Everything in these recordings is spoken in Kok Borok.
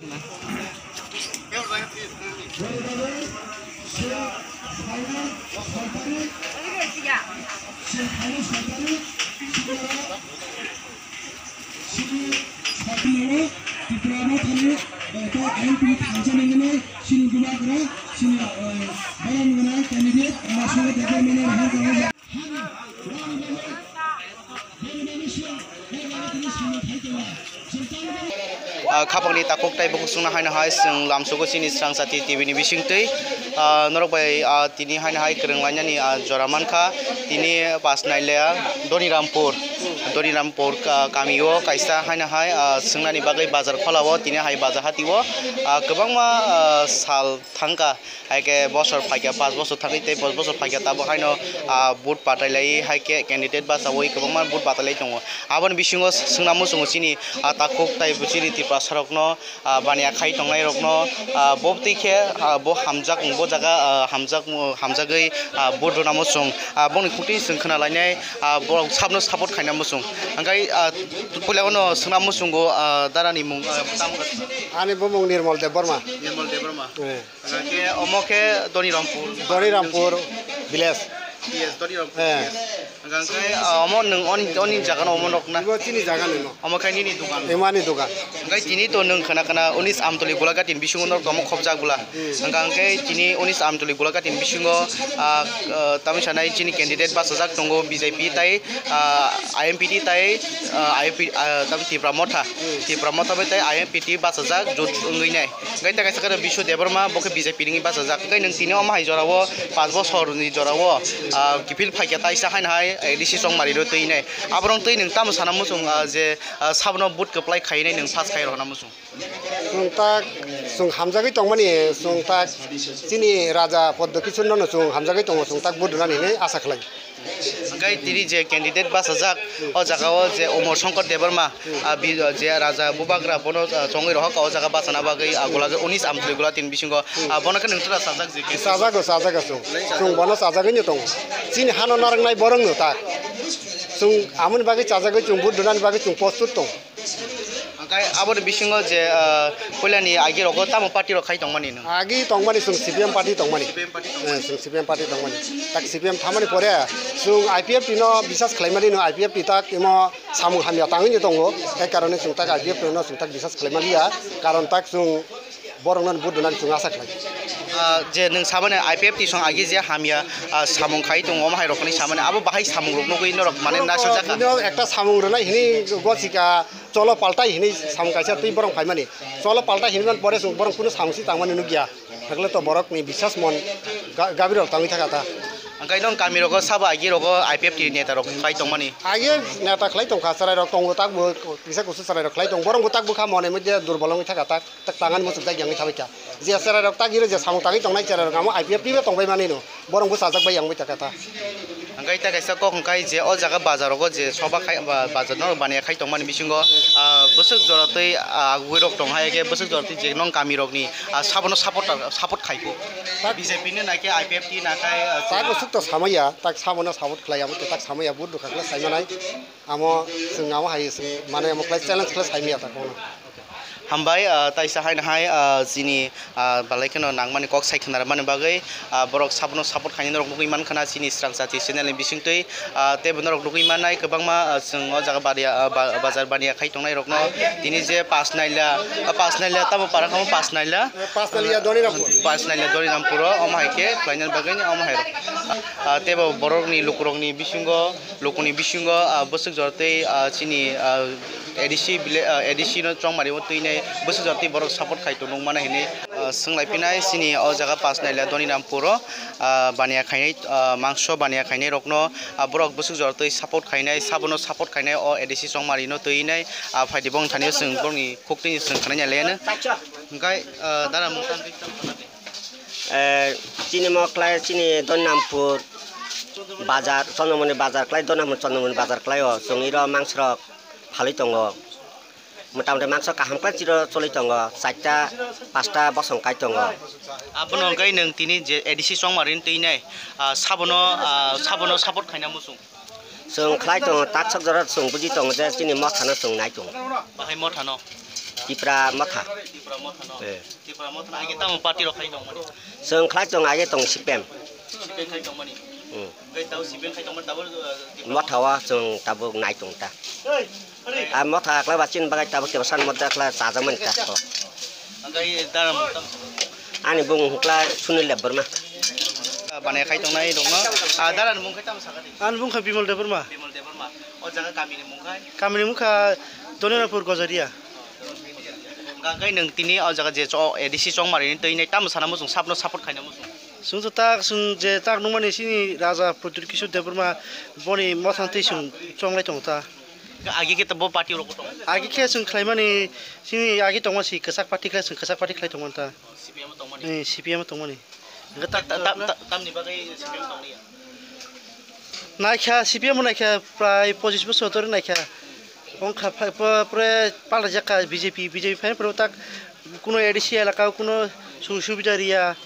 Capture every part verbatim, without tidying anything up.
Tripura Mothani, eh, to M P thansa nangmani, sini bubagra, sini, eh, borok nangmani candidate, ama sini dede mene, Ah, khapangni takhuk tei bukhuk chwngno haino hai chwng lamsugo chini Srangchati T V ni bisingtwi. Ah, norok bai, ah, tini haino hai kwrwng lainani, ah, jora mankha. Tini Pasnaila Donirampur, Donirampur ka-, kamio kaisa haino hai, ah, chwngnani bagwi bazar kholao tini hai bazar hatio, ah, kwbangma, ah, sal thangkha. Hai khe bosor phaikha, pash bosor thangwi tei pash bosor phaikha, tabuk haino, ah, vote patai lai, hai khe candidate bachaui kwbangma vote patai lai tongo. Aboni bisingo swngna muchungo chini, ah, takhuk tei chini Tiprasa rokno, ah, baniya khai tongnai rokno, ah, bo twi khe, ah, bo hamjak, bo jaga, ah, hamjak, hamjagwi, ah, vote rwna muchung. Ah, boni khuktwi chwng khna lainai, ah, borok sabno support khaina muchung. Hwnkhe, ah, puila uno swngna muchungo, ah, darani mung, ah, tamo. Ani bumung Nirmal Debbarma. Nirmal Debbarma. Eh. Hwnkhe omo khe Donirampur. Donirampur village. Yes, Donirampur. Eh. Village. Hwnkhe, ah, omo nwng oni, oni jaga no omo nok na? Ibo chini jaga ni no. Omo khe nini dukan. Imani dukan. Hwnkhe tini to nwng khna khna unis Amtoli Golaghat ni bisingo nok omo khobjak bwla. Hmm. Hwnkhe tini unis Amtoli Golaghat ni bisingo, ah, ah, tamni sanai chini candidate bachajak tongo B J P tai, ah, I M P T tai, ah, I M P, ah, tamni Tipra Motha. Hmm. Tipra Motha bai tai I M P T bachajak jut wngwi nai. Hwnkhe tei kaisa khe Bishu Debbarma, bo khe B J P ni wngwi bachajak. Hwnkhe nwng tini omo hai jorao pash bosorni jorao, ah, kiphil phaikha taisa haino hai A D C chongmari rw twi nai. Aborok twi nwng tamo sana muchung, ah, je, ah, sabono vote kwplai khainai nwng pass khai rw hwnna muchung? Chwng tak, chwng hamjagwi tongmani, chwng tak chini Raja Poddo Kishorno no chwng hamjagwi tongo, chwng tak vote rwnani hinwi asa khlai. Hwnkhe tini je candidate bachajak, o jaga o je Omor Shankar Debbarma, ah, bi-, je Raja Bubagra bono, ah, chongwi rohor kha o jaga bachana bagwi, ah, Golaghat unis Amtwlwi Golaghat ni bisingo, ah, bono khe nwng tura chajak je khe. Chajago, chajago chwng. Chwng bono chajagwino tongo. Chini hano narwknai borokno tak. Chwng amoni bagwi chajagwi chwng vote rwnani bagwi chwng postut tongo. Hwnkhe aboni bisingo je, ah, puilani agi rogo tamo party rok khai tongmani nwng? Agi tongmani chwng C P M party tongmani. C P M party tongmani. Eh, chwng C P M party tongmani. Tak C P M thamani pore chwng I P F T no bisas khlaimani no I P F T tak imo samung hamya tangwi no tongo. Hai karone chwng tak I P F T no chwng tak bisas khlaimaliya. Karon tak chwng borokno vote rwnani chwng asa khlai. Ah, je nwng sabani I P F T song agi je hamya, ah, samung khai tongo, omo hai rokni samani abo bahai samung rok nugwi norok mane naisajak kha. Bino ekta samung rwnai hini gosika cholo paltai hini samung kaisa twi borok phaimani. Cholo paltai hini man pore chwng borok kunu samung si tangmani nukya. Hakle to borokni bisas mon ga-, gabirok tangwi thaka ta. Hwnkhe nong kami rogo sabo agi rogo I P F T neta rok khai tongmani. Agi neta khlai tongkha, chwrai rok tongo tak bo kisa kusu chwrai rok khlai tong. Borok bo tak bwkha mone mide durbol wngwi thaka tak. Tak tangani muchuk jak yang thabai kha. Je cherai rok tak iro je samung tangwi tongnai cherai rok amo I P F T bo tongbai mani no. Borok bo chajak bai yang bai taka ta. Hwnkhe ta kaisa kok hwnkhe je o jaga bazar rogo je soba khai ba bazar no baniya khai tongmani bisingo, ah, bwswk jora twi, ah, agugwi rok tong hai khe bwswk jora twi je nong kami rokni, ah, sabono support, support khai kho. Tak B J P ni nai khe I P F T nai khe, ah, tak bwswk to samaya, tak sabono support khlai amo tak samaya vote rwkha khlai sai manai. Amo chwng amo hai chwng mane amo khlai challenge khlai sai maya ta kono. Hambai, ah, taisa haino hai, ah, chini, ah, balai kheno nangmani kok sai khna rwmani bagwi, ah, borok sabono support khainai norok nugwi mankha na chini Srangchati channel ni bisingtwi, ah, teibo norok nugwi mannai kwbangma, ah, chwng o jaga baniya, ah, ba-, bazar baniya khai tongnai rokno tini je Pasnaila, ah, Pasnaila tamo para kamo Pasnaila, Pasnaila Donirampur. Pasnaila Donirampur o omo hai khe khlainani bagwi omo hai rok. Ah, teibo borokni lukurokni bisingo, lukuni bisingo, ah, bwswk jora tei, ah, chini, ah, A D C villa-, ah, A D C no chongmari o twi nai bwswk jora tei borok support khai tongo mano hinwi, ah, swng lai phinai chini o jaga Pasnaila Donirampur o, ah, baniya khainai, ah, mangso baniya khainai rokno, ah, borok bwswk jora tei support khainai, sabono support khainai o A D C chongmari no twi nai, ah, phaidi bong thani o chwng borokni khuktwi ni chwng khwnai ya le no. Hwnkhe, ah, dara mung tang twi tang khna di. Eh, chini mo khlai chini Donirampur bazar, Chondomoni bazar khlai, Donirampur Chondomoni bazar khlai o. Chwng iro mangsorok phalwi tongo. Mota moti mangso kaham khlai chiro choli tongo. Charta, pasta bosong kai tongo. Abono hwnkhe nwng tini je A D C chongmari twi nai, ah, sabono, ah, sabono support khaina muchung. Chwng khlai tongo, taksok jora chwng buji tongo je chini mothano chwng nai tongo. Bahai mothano? Tipra Motha. Tipra Motha no? Eh. Tipra Motha no age tamo party rok khai tongmani? Chwng khlai tong age tong C P M. C P M khai tongmani? Hmm. Gai tao C P M khai tongmani tabo, uh, Tipra Motha o chwng tabuk nai tong ta. A Motha khlai ba chini bagwi tabuk Tipra san Motha khlai chajakmani ta. Angkai dara mung tamo? Ani bung hwnkla Sunil Debbarma. Ah, bana khai tongnai rokno. Ah, dara ni mung khai tamo sakha di? Ani bung kha Bimal Debbarma. Bimal Debbarma. O jaga kami ni mung khai? Kami ni mung kha Donirapur Gojaria. Hwnkha khe nwng tini o jaga je cho-, A D C chongmari ni twi nai tamo sana muchung, sabno support khaina muchung? Chwng to tak, chwng je tak nukmani chini Raja Pradyut Kishore Debbarma boni mothang twi chwng chonglai tongo ta. Agi khe to bo party rok tong? Agi khe chwng khlaimani chini agi tongma si kwchak party khlai, chwng kwchak party khlai tongmani ta. C P M tongmani? Eh, C P M tongmani. Hwnkhe ta-, ta-, ta-, ta-, tamni bagwi C P M tonglia? Naikha, C P M naikha, prai pochis bosor dhori naikha. Wngkha phai, pore palajak kha B J P, B J P phai phuru tak kuno A D C elaka o kuno sujog subida riya.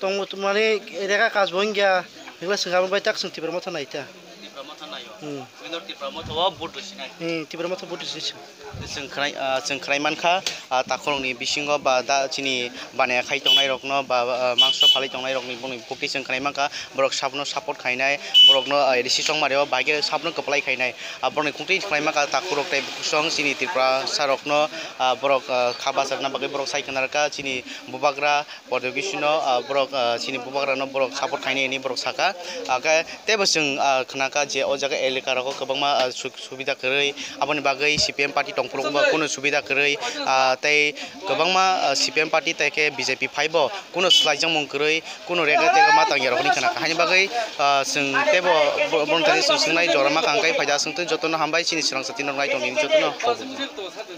Tong mane rega kaj bo wngya. Hwnkhe chwng abo bai tak chwng Tipra Motha naita. Tipra Motha naio. Hmm. Winner Tipra Motha o vote rwsinai. Hmm, Tipra Motha vote rwsinai. Chwng khwnai, ah, chwng khwnai mankha, ah, takhorokni bisingo ba da chini bana khai tongnai rokno ba, ah, mangso phalwi tongnai rokni boni bukti chwng khwnai mankha, borok sabno support khainai, borokno, ah, A D C chongmari o bahai khe sabno kwplai khainai. Ah, borokni khungtwi khwnai mankha takhorok tei bukhuk song chini Tiprasa rokno, ah, borok, ah, kha bacharna bagwi borok sai khna rwkha chini bubagra. Pwrotibishino, ah, borok, ah, chini bubagrano borok support khainai hinwi borok sakha. Ah, khe teibo chwng, ah, khnakha je o jaga elaka rogo kwbangma, ah, suk-, subida kwrwi, aboni bagwi C P M party tongphuru bo kunu subida kwrwi, ah, tei kwbangma, ah, C P M party tei khe B J P phaibo kunu swlaijakmung kwrwi, kunu rega tega ma tangya rok hinwi khnakha. Haini bagwi, ah, chwng teibo bo-, borokni thani chwng swngnai jora ma kha hwnkhe phaida chwng tei jotono hambai chini swrang chati norok nai tongni jotono.